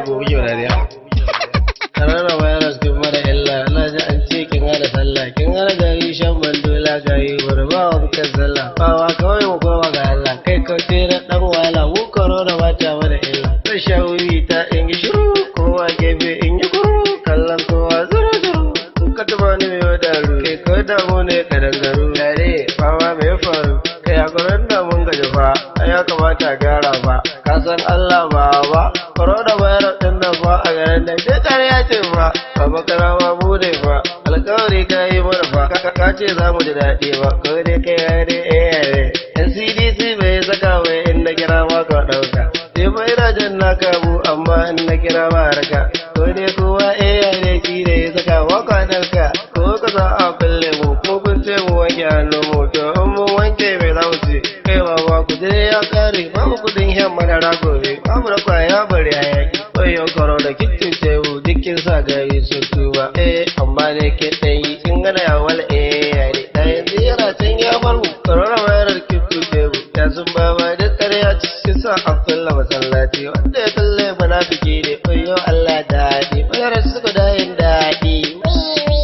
Ko kuke dariya? Corona virus kin mana illa, na ji an ce kin hana sallah, kin hana gari shan mandola, gayi barba wankan sallah. Bawa kawai mu koma ga Allah, kai ka tera dan wahala, mu corona ba ta mana illa. Zan sha wuri ta in yi shiru, kowa gefe in yi kuru, kallon kowa zuru zuru. Kun ka taba ni mai wadaru, kai ko damu ne kadangaru. Yare, bawa me ya faru? Kai a corona mun gaji fa, ai ya kamata a gyara fa. Ka san Allah ba ba, corona virus din nan fa a garin nan duk ƙarya ce fa. Baba karama mu ne fa, alƙawari ka yi mana fa, ka ce za mu ji daɗi ba, ko dai kai ya ne eh ne. NCDC bai saka mai in na kira ma ka ɗauka. Sai fa ina jan na kamu amma in na kira ba harka. Ko dai kowa eh ne shi ne ya saka ma ka ɗauka. Ko ka sa a kulle mu ko kun ce mu wanke hannu mu, to in mun wanke mai za mu ci. Kai baba ku je ya kare, babu kuɗin shan madara gobe, babu na kwaya bari hayaki. Wayo corona kin cuce mu, dukkin sa gari sun tuba. Eh amma ne ke ɗan yi kin gana ya wal eh ya ne. Da yanzu yana can ya bar mu, corona virus kin cuce mu. Ya sun baba duk ƙarya ci sa an kulle masallaci, wanda ya kulle munafiki ne. Wayo Allah daɗi, virus suka dayin daɗi.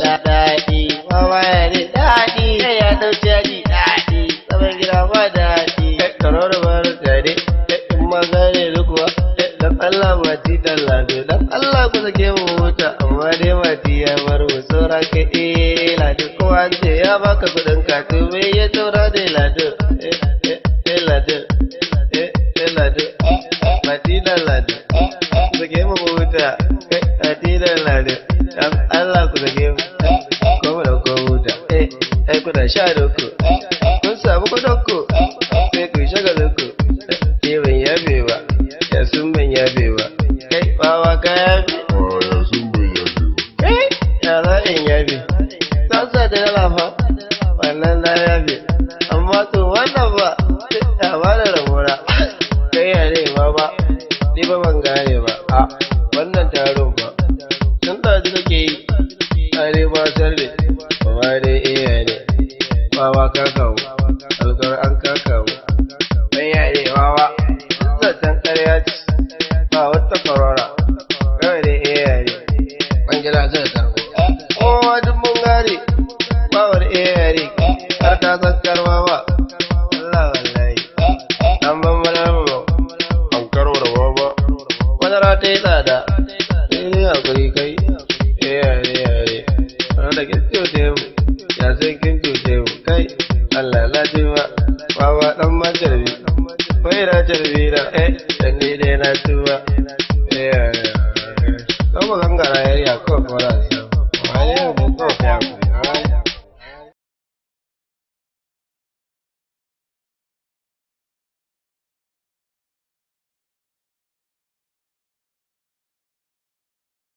Da daɗi, wawa ya ne daɗi, kai ya ɗau caji daɗi, zaman gida ba daɗi. Corona virus ya ne, in ma gane ni kuwa, dan Allah mati dan lado, dan Allah ku sake mu huta, amma dai mati ya bar mu saura kai eh lado, kowa an ce ya baka kuɗin ka, to me ya saura dai lado, eh eh eh lado, eh eh lado, mati dan lado, sake mu huta, eh mati dan lado, dan Allah ku sake mu, ko mu dauko huta, eh eh kuna sha doko, kun samu kuɗin ku, sai ku shagalin ku, ni ban yafe ba, ya sun ban yafe ba, kai bawa ka yafe. Ya sun ban yafe ba. Kai ya za in yafe? Ta sa da dala fa, wannan na yafe, amma to wannan ba, ya ba da rabona. Kai ya ne ba, ni ba ban gane ba, a wannan taron ba. Tun ɗazu kake yi, are ba sarre, ba ma dai iya ne, ba ka kawo, alkar an ka kawo. Kai ya ne ba, zancen ƙarya ce, ba wata corona, kawai dai iya ne. Kwangila zai karbo. Kowa duk mun gane, ba wani iya ne, har ka san karma ba. Allah wallahi. An ban mana mu, An karo da baba. Madara ta yi tsada, sai dai hakuri kai. Iya ne iya ne. Wanda kin cuce mu, ya sai kin cuce mu, kai. Allah na ji ba, baba dan ma jarbi. Bai na jarbi na, eh, dan ni dai na tuba. Iya ne. Kan mu gangara yariya kawai fara sa. Wani ne ko ya hakuri.